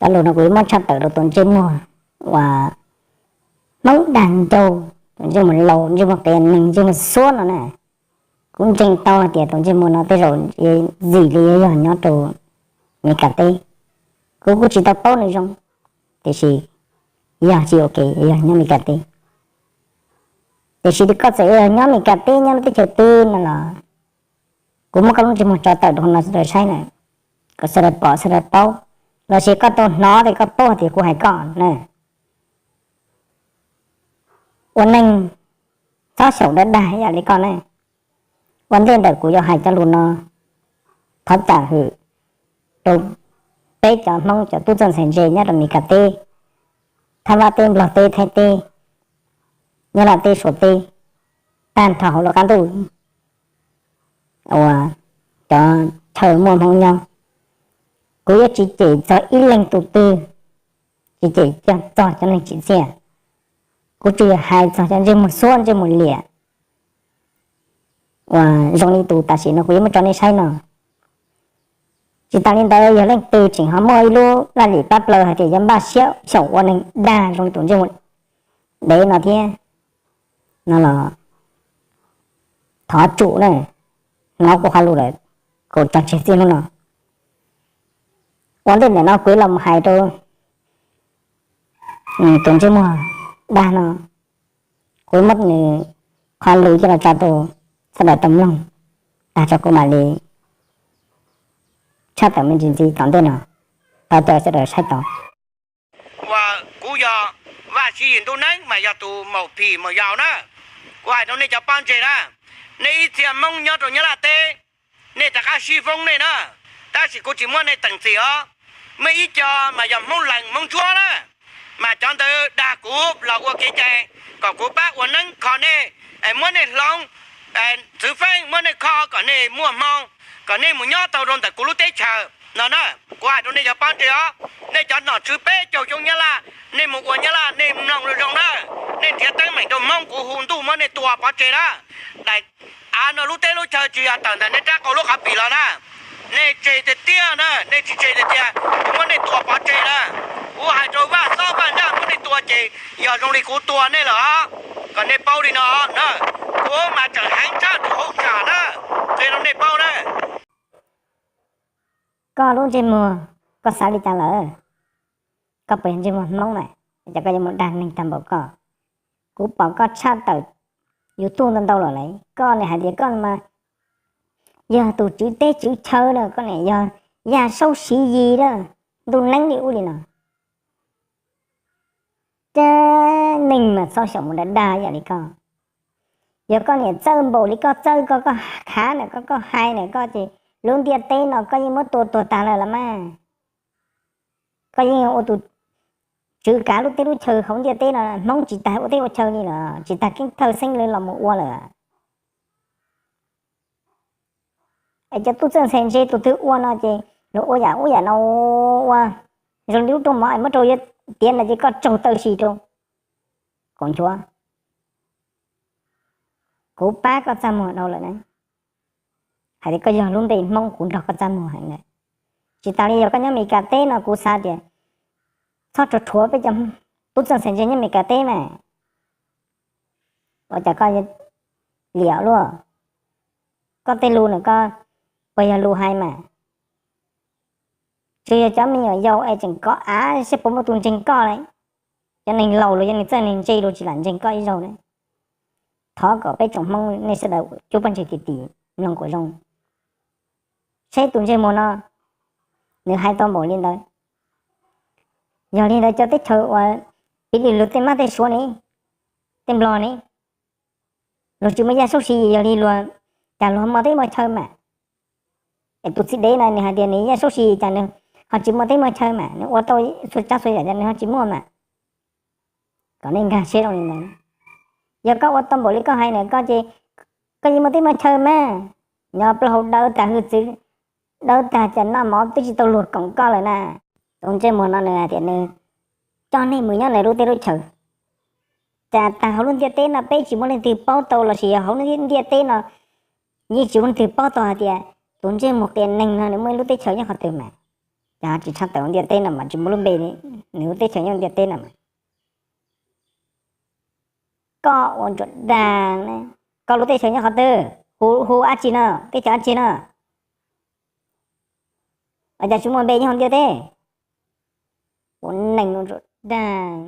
Cov lus no kuv yuav muab tshaj tawm rau tus ntsej muag uas Hmoob dag ncauj, tus ntsej muag laus, ntsej muag qias neeg, ntsej muag xuab no na. Kuv ntseeg tau hais tias tus ntsej muag no tej zaum zim li yuav yog nyob rau Meskas teb. Kuv kuj tsis tau paub nws zoo, tiam sis yog tsis ua ke yog nyob Meskas teb. Tiam sis koj txawm yog nyob Meskas teb nyob lub teb chaws twg no los kuv muab koj lub ntsej muag tso tawm rau no sawv daws saib na, kom sawv daws pom sawv daws paub, los sis koj tau hnov tias koj paub tias kuv hais koj na. Ua neeg txhob xyaum dag dag ib yam li koj ne. Ua ntej ntawm kuv yuav hais cov lus no, thov txam hwm rau peb cov Hmoob cov tub txawj ntxhais ntse nyob rau Meskas teb, Thab Vab teb, Nplog teb, Thaib teb, Nyab Laj teb, Suav teb, tag nrho hauv lub qab ntuj uas cov chaw muaj Hmoob nyob. Kuv yuav tsis cem txog ib leeg tus twg, tsis cem txog cov neeg tsim txiaj. Kuv tsuas yog hais txog cov ntsej muag xuab ntsej muag liam uas zoo li tus tam sim no kuv yuav muab tso nej saib no. Tsis tas li ntawd yog leej twg tseem ho muaj ib lub laj lim pab plaws hais tias yuav npaj siab xyaum ua neeg dag zoo li tus ntsej muag dev no thiab no los thov tsum na, hnov kuv qhov lus lawm, kuv tso tseg txij hnub no. Ua ntej ntawm no kuv los mus hais rau tus ntsej muag dag no, kuv muab nws qhov lus coj los tso rau sawv daws tau mloog tag tso kuv mam li tshaj tawm me ntsis ntxiv tom ntej no, thov caw sawv daws saib tau. Uas kuv yog Vaj Siv Yis Ntuj Neeb mas yog tus maum phim maum yaus na. Kuv hais rau nej cov pab ntse na, nej ib txhia Hmoob nyob rau Nyab Laj teb, nej rov qab sib foob nej na, tab sis kuv tsis muab nej teem txim os. Muaj ib co mas yog Hmoob Lees Hmoob Ntsuab na, mas cov ntawd dag kuv los ua kev cai kom kuv pab ua neeb kho nej, muab nej hloov txwv feeb, muab nej kho kom nej muaj hmoo, kom nej mus nyob tau rau ntawm kuv lub teb chaws no na. Kuv hais rau nej cov pab ntse os, nej cov nom tswv peb caug xyoo Nyab Laj, nej mus ua Nyab Laj nej mloog zoo zoo na, nej nrhiav teeb meem rau Hmoob kuv hu ntuj muab nej tua pov tseg na. Daim av no lub teb lub chaw tsis yog tawm ntawm nej rab qau lub qhov pim los na. Nej tseg tiag tiag na, nej tsis tseg tiag tiag kuv muab nej tua pov tseg na. Kuv hais rau Vaj Xob Vaj Ntsaj muab nej tua ces yog zoo li kuv tua nej lawm os, kom nej paub li no na. Kuv mas tseem heev tshaj tus hauj sam na, qhia rau nej paub na. Koj lub ntsej muag, koj xav li cas lawm? Koj puas yog ntsej muag Hmoob na? Cas koj yuav mus dag neeg tag npaum koj? Kuv pom koj tshaj tawm YouTube ntau ntau lawm lauj. Koj nim hais tias koj mas yog tus tswv teb tswv chaw na, koj nim yog Yaj Saub Siv Yis na, ntuj neeb li ub li no. Cab neeg mas txhob xyaum mus dag dag yam li koj. Yog koj niam txawj npaum li koj txawj, koj koj khav na, koj koj hais na, koj ces lub ntiaj teb no koj yeej muab tua tuag tag lawm los mas. Koj yeej ua tus tswv kav lub teb lub chaw hauv ntiaj teb no, Hmoob tsis tas ua teb ua chaw li los tsis tas keeb thawj xeeb li los mus ua lawm. Es cov tub txawj ntxhais ntse tus twg ua no ces luag ua yam ub yam no ua, zoo li lub rooj mov es muab rau yuav tiav no ces koj tsaug taw si rau. Kaum nchuav, kuv pab koj txaj muag dhau lawm na. Hais tias koj yog lub npe Hmoob kuv nrog koj txaj muag heev lawm. Tsis tas li yog koj nyob Meskas teb no kuv xav tias txhob rhuav rhuav peb cov tub txawj ntxhais ntse nyob Meskas teb mas. Ua cas koj liam luaj? Koj tej lus no koj puas yog lus hais mas? Tsuas yog cov me nyuam yaus es tseem kov av saib puas muaj tus ntseeg koj li. Cov neeg laus los yog neeg txawj neeg ntse los tsis lam ntseeg koj ib zaug li. Thov kom peb tsoom Hmoob nej sawv daws cuab pob ntseg tim tim mloog kom zoo. Saib tus ntsej muag no, nws hais tau npaum li ntawd. Yog li ntawd cov teb chaws uas piv li luag tej mab tej suav ne, tej Nplog ne, luag tsis muaj Yaj Saub Siv Yis, yog li luag cas luag muaj teb muaj chaw mas? Es tus txiv dev no nws hais tias nws Yaj Saub Siv Yis cas nws ho tsis muaj teb muaj chaw mas, nws ua tau txhua tsav txhua yam cas nws ho tsis muaj mas? Kom nej nkag siab zoo li ntawd. Yog koj ua tau npaum li koj hais na koj ces koj yeej muaj teb muaj chaw mas. Nyob plaub hau dawb tag hwj txwv, dawb tag cas noj mov twb tsis tau luag koom koj lawm na. Tus ntsej muag no nws hais tias nws coj nej mus nyob nws lub teb lub chaw. Cas tag hauv lub ntiaj teb no peb tsis muaj leej twg paub tau lossis yog hauv ntiaj teb no yeej tsis muaj leej twg paub tau hais tias tus ntsej muag qias neeg no nws muaj ib lub teb chaws nyob qhov twg mas. Yog tsis tshaj tawm ntiaj teb no mas tsis muaj lub npe li. Nws lub teb chaws nyob ntiaj teb no mas. Koj ua ntsuas dag ne, koj lub teb chaws nyob qhov twg? Hu, hu dab tsi no, teb chaws dab tsi no? Cas tsis muaj npe nyob hauv ntiaj teb? Ua neeg ua ntsuas dag.